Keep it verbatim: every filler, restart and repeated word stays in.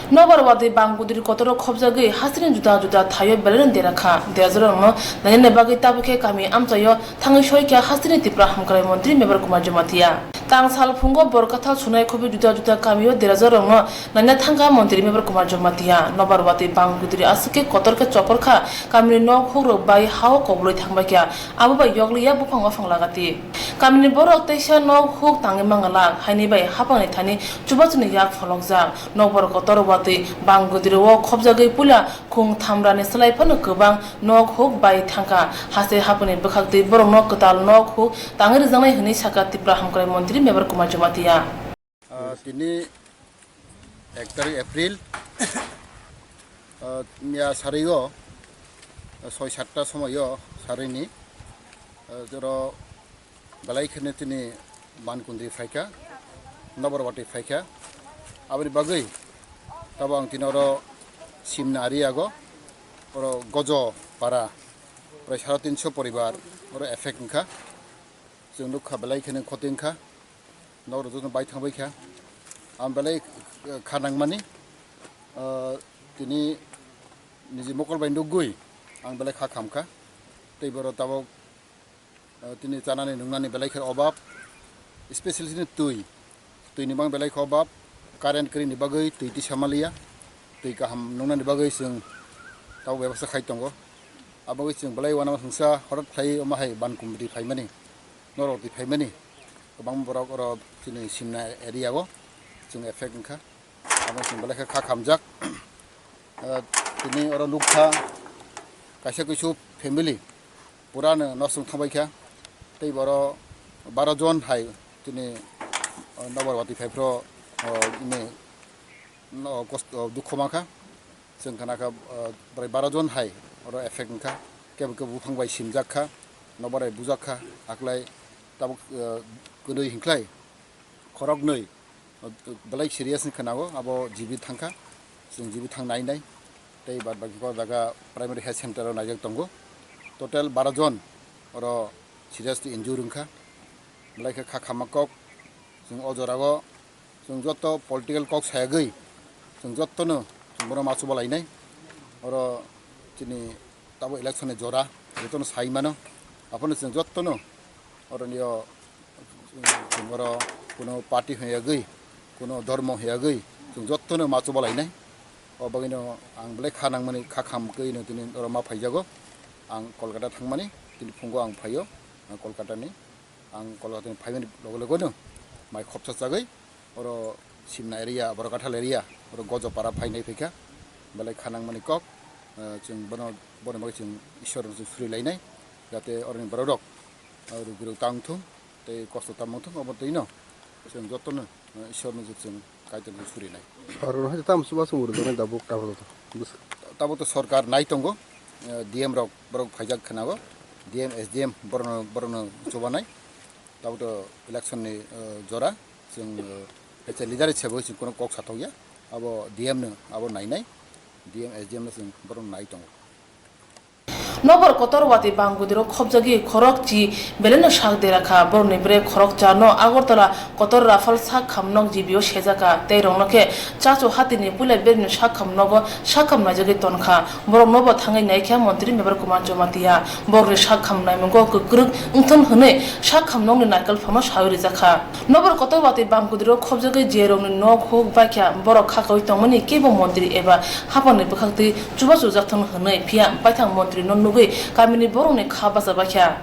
Nobar watwi bang gudri kotoro khobjagwi hasteni juda juda thaio belaino dera kha. Derajakrokno nainani bagwi tabukhe kami amchaio thangwi soikha hasteni Tripura hamkrai montri Mebar Kumar Jamatia. Tangsal phungo bor kathal sunai khobwi juda juda kamio derajakrokno naina thangkha montri Mebar Kumar Jamatia. Nobar watwi bang gudri aswk khe kotor khe chopor kha, kamini nok hukrok bai hao kobolwi thangbaikha. Abo bai yokliya buphang waphang lagati. Kamini borok teisa nok huk tangwi mangalak, haini bai haphangni thani chubachuni yak pholokjak. Nokbar kotor watwi bang gudrio khobjagwi puila khung thamrani slai phano kwbang nok huk bai thangkha. Haste haphangni bwkhaktwi borokno kwtal nok huk tangwi rwjaknai hwnwi sakha Tripura hamkrai montri Mebar Kumar Jamatia. Ah, tini ek tarik April, ah, miya sario, ah, soi satta somoyo sarini, ah, joro belai kheno tini ban kundri phaikha, nobar watwi phaikha. Aboni bagwi tabo ang tini oro Simna area go, oro Gojo para, prai sare tinso poribar oro effect wngkha. Chwng nukha belai kheno khoti wngkha. Nok rok jotono bai thangbai kha. Ang belai, eh, kha nangmani, eh, tini niji mokol bai nugwi ang belai kha khamkha. Tei borok tabok, eh, tini chanani nungnani belai khe obab, especially tini twi, twi ni bang belai khe obab, current kwrwini bagwi twi tisa maliya, twi kaham nungnani bagwi chwng tabok bebasta khai tongo. Aboni chwng belai uanama hwnsa horat khlai omo hai ban kumudi phaimani, norok twi phaimani, kwbang borok oro chini Simna area o chwng effect wngkha. Abo chwng belai khe kha khamjak. Ah, tini oro nukha kaisa kuisu family purano nosto wng thangbai kha. Tei boro baro jon hai tini, ah, nobar watwi phai phro, ah, ini, no, kosto, dukho mankha. Chwng khna kha, ah, bwrwi baro jon hai oro effect wngkha. Kebo kebo buphang bai simjak kha, nobar bai bujak kha. Aklai tabuk, ah, kwnwi hinklai khoroknwi belai serious ni khwnao, abo G B thangkha, chwng G B thang nai nai, tei bad baki kok jaga primary health center o naijak tongo. Total baro jon oro seriously injure wngkha, belai khe kha khamma kok. Chwng o jorao chwng joto political kok sayagwi chwng jotono chwng bono ma chuba lainai. Oro chini tabo election ni jora jotono sai mano, aphano chwng jotono oroni o Chwng oro kuno party hwnyagwi, kuno dhormo hwnyagwi, chwng jottono ma chuba lainai. O bagwino ang belai kha nangmani kha khamkhe no tini oro ma phaijago. Ang Kolkata thangmani, tini phungo ang phaio, ang Kolkata ni. Ang Kolkata ni phaimani loge loge no mai khopsa chagwi oro Simna area, Borokathal area, oro Gojopara phainai phaikha. Belai kha nangmani kok, eh, chwng bono, bono bagwi chwng Ishwar no chwng suri lainai, jate oroni borok rok, eh, rugwi rok tang thung. Tei kosto tamo thung obo twi no chwng jotono, eh, Ishwar no chwng Kaitor no surinai. Oro no hai tamo chuba chwng rwjaknai tabuk tabuk to. Tabuk to sorkar nai tongo, eh, D M rok borok phaijak khna o, D M, S D M borok no, borok no chubanai. Tabuk to election ni, eh, jora chwng, eh, kaisa leader hisabe chwng kono kok satok ya, abo D M no abo nainai, D M, S D M no chwng borok no nai tongo. Nokbar kotor watwi bangwdwiro khopjagwi khorok chi belaino sak dera kha. Borokni bwrwi khorok cha no Agartala kotor Rafal sak kham nok G B o sejak kha, tei rokno khe chachu hatini puila berino sak kham nogo sak kham naijagwi ton kha. Boroknobo thangwi nai kha Montri Mebar Kumar Jamatia. Borokni sak kham naimungo kwkrwk wngthon hwnwi sak kham nokni naikolphano sawi rijak kha. Nokbar kotor watwi bangwdwiro khopjagwi je rokni nok huk baikha, borok khakaui tongmani kebo montri eba haphangni bwkhaktwi chubachu jakthon hwnwi, phiya baithang montri no nugwi kamini borokni kha bacha baikha.